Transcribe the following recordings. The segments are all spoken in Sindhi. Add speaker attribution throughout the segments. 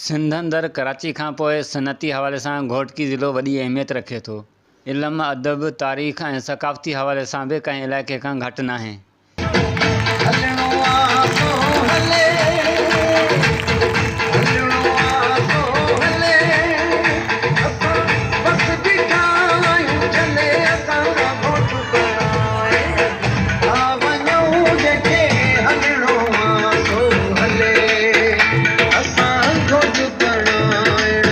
Speaker 1: سنڌ اندر ڪراچي کان پوء صنعتي حوالي سان گهوٽڪي ضلعو وڏي اهميت رکي ٿو. علم، ادب، تاريخ ۽ ثقافتي حوالي سان به ڪنهن علائقي کان گهٽ ناهي.
Speaker 2: هلڻو آ سو هلي، هلڻو آ سو هلي، اسان بس بيٺا آهيون جهلي، اسان گهوٽ پرڻائي ٿا وڃون، جنهن کي هلڻو آ سو هلي، اسان گهوٽ پرڻائڻ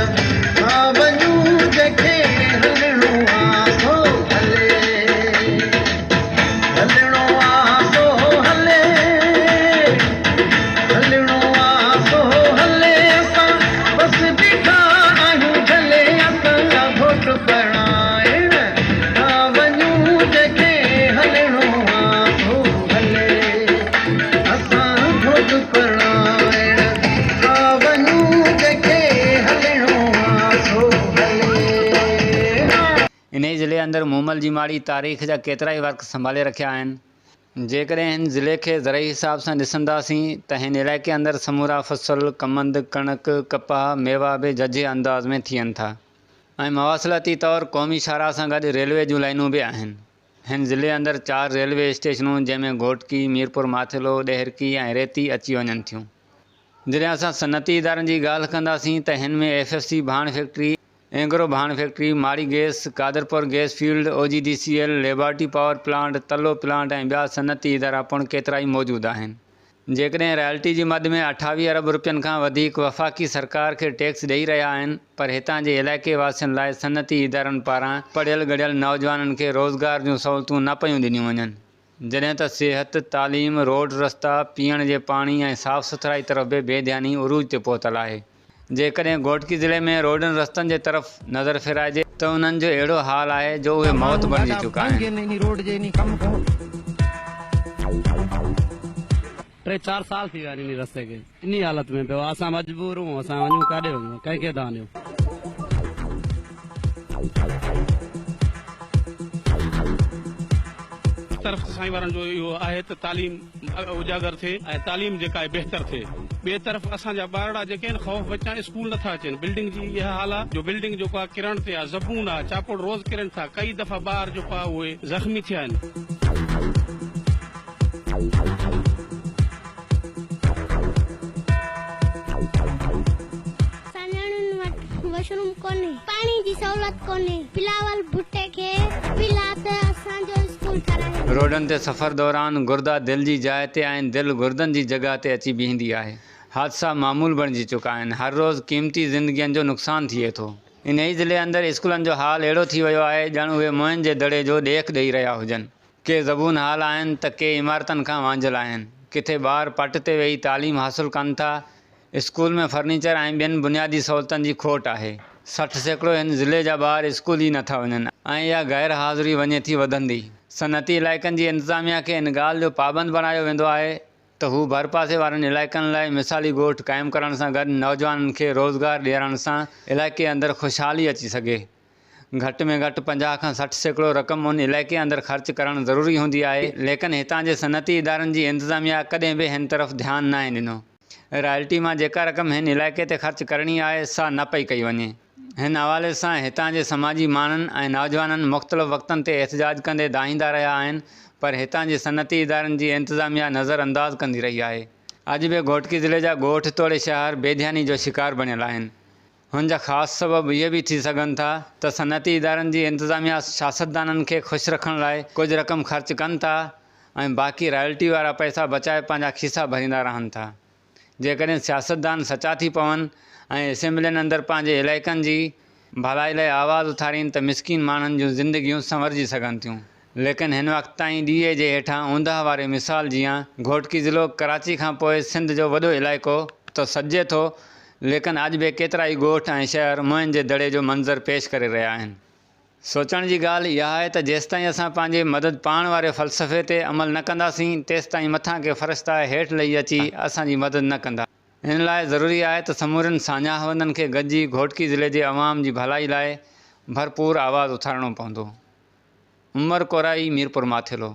Speaker 2: ٿا وڃون، جنهن کي هلڻو آ سو هلي. هلڻو آ سو هلي، هلڻو آ سو هلي، اسان بس بيٺا آهيون جهلي، اسان گهوٽ پرڻائڻ ٿا وڃون، جنهن کي هلڻو آ سو هلي، اسان گهوٽ پرڻائڻ ٿا وڃون، جنهن کي هلڻو آ سو هلي.
Speaker 1: انهيء ضلعي اندر مومل جي ماڙي تاريخ جا ڪيترائي ورق سنڀالي رکيا آهن. جيڪڏهن هن ضلعي کي زرعي حساب سان ڏسنداسين ته هن علائقي اندر سمورا فصل، ڪمند، ڪڻڪ، ڪپاهه، ميوا به ججهي انداز ۾ ٿين ٿا ۽ مواصلاتي طور قومي شاهراهه سان گڏ ريلوي جون لائينون به آهن. هن ضلعي اندر چار ريلوي اسٽيشنون جنهن ۾ گهوٽڪي، ميرپور ماٿيلو، ڏهرڪي ۽ ريتي اچي وڃن ٿيون. جڏهن اسان صنعتي ادارن جي ڳالهه ڪنداسين ته هن ۾ ايف ايف سي ڀاڻ فيڪٽري، اينگرو ڀاڻ factory, Mari gas, Qadirpur gas field, O G D C L, laboratory power plant, Tullo plant ۽ ٻيا صنعتي ادارا پڻ ڪيترائي موجود آهن. جيڪڏهن رائلٽي جي مد ۾ 28 ارب رپين کان وڌيڪ وفاقي سرڪار کي ٽيڪس ڏئي رهيا آهن پر هتان جي علائقي واسين لاء صنعتي ادارن پاران پڙهيل ڳڙهيل نوجوانن کي روزگار جون سهولتون نه پيون ڏنيون وڃن. جڏهن ته صحت، تعليم، روڊ رستا، پيئڻ جي پاڻي ۽ صاف سٿرائي طرف به بي ڌياني عروج تي پهتل آهي. جيڪڏهن گهوٽڪي ضلعي ۾ روڊن رستن جي طرف نظر ڦيرائجي ته انهن جو اهڙو حال آهي جو اهي موت بڻجي چڪا آهن.
Speaker 3: ٽي چار سال ٿي ويا آهن انهي رستي کي انهي حالت ۾ پيو آهي اسان مجبور هون اسان وڃون ڪاڏي وڃون ڪنهن کي دانهن ڏيون.
Speaker 4: طرف ته سائين وارن جو اهو آهي ته تعليم اجاگر ٿئي ۽ تعليم جيڪا آهي بهتر ٿئي ٻئي طرف اسان جا ٻارڙا جيڪي آهن خوف وچان اسڪول نٿا اچن بلڊنگ جي اها حال آهي جو بلڊنگ جيڪو آهي ڪرڻ تي آهي زبون آهي چاپڙ روز ڪرن ٿا ڪئي دفعا ٻار جيڪو آهي اهي زخمي ٿيا آهن.
Speaker 5: سانياڻين وٽ واشروم ڪونهي، پاڻي جي سهولت ڪونهي، بلاول ڀٽي کي اپيل آ ته اسان جو اسڪول ٺاراهي.
Speaker 1: روڊن تي سفر دوران گردا دل جي جاء تي ۽ دل گردن جي جڳهه تي اچي بيهندي آهي. حادثا معمول بڻجي چڪا آهن. هر روز قيمتي زندگين جو نقصان ٿئي ٿو. انهيء ضلعي اندر اسڪولن جو حال اهڙو ٿي ويو آهي ڄڻ اهي موئن جي دڙي جو ڏيک ڏئي رهيا هجن. ڪي زبون حال آهن ته ڪي عمارتن کان وانجهيل آهن. ڪٿي ٻار پٽ تي ويهي تعليم حاصل ڪن ٿا. اسڪول ۾ فرنيچر ۽ ٻين بنيادي سهولتن جي کوٽ آهي. 60% هن ضلعي جا ٻار اسڪول ئي نٿا وڃن ۽ اها غير حاضري وڃي ٿي وڌندي. صنعتي علائقن جي انتظاميا کي ان ڳالهه جو پابند بڻايو ويندو آهي ته هو ڀرپاسي وارن علائقن لاء مثالي ڳوٺ قائم ڪرڻ سان گڏ نوجوانن کي روزگار ڏيارڻ سان علائقي اندر خوشحالي اچي سگهي. گهٽ ۾ گهٽ 50 کان 60% رقم ان علائقي اندر خرچ ڪرڻ ضروري هوندي آهي، ليڪن هتان جي صنعتي ادارن جي انتظاميا ڪڏهن به هن طرف ڌيان ناهي ڏنو. رائلٽي مان جيڪا رقم هن علائقي تي خرچ ڪرڻي آهي سا نه پئي ڪئي وڃي. هن حوالي سان هتان جي سماجي ماڻهن ۽ نوجوانن مختلف وقتن تي احتجاج ڪندي دانهيندا رهيا آهن پر هتان جي صنعتي ادارن جي انتظاميا نظر انداز ڪندي رهي آهي. اڄ به گهوٽڪي ضلعي جا ڳوٺ توڙي شهر بي ڌياني جو شڪار بڻيل آهن. هن جا خاص سبب اهي به ٿي سگهن ٿا ته صنعتي ادارن جي انتظاميا سياستدانن کي خوش رکڻ لاء ڪجهه رقم خرچ ڪن ٿا ۽ باقي رائلٽي وارا پئسا بچائي پنهنجا کيسا ڀريندا رهن ٿا. جيڪڏهن سياستدان سچا ٿي پون ۽ اسيمبلين اندر پنهنجي علائقن جي ڀلائي لاء آواز اٿارين ته مسڪين ماڻهن جون زندگيون سنورجي سگهن ٿيون. ليڪن هن وقت تائين ڏيئي جي هيٺان اوندهه واري مثال جيان گهوٽڪي ضلعو ڪراچي کان پوء سنڌ جو وڏو علائقو ته سڏجي ٿو ليڪن اڄ به ڪيترائي ڳوٺ ۽ شهر موئن جي دڙي جو منظر پيش ڪري رهيا آهن. سوچڻ جي ڳالهه اها آهي ته جيستائين اسان پنهنجي مدد پاڻ واري فلسفي تي عمل نه ڪنداسين تيستائين مٿان ڪي فرشتا هيٺ لهي اچي اسان جي مدد نه ڪندا. ان لاء ضروري آهي ته سمورين ساڃاهه وندن کي گڏجي گهوٽڪي ضلعي جي عوام جي ڀلائي لاء ڀرپور آواز اٿارڻو پوندو. عمر ڪورائي ميرپور ماٿيلو.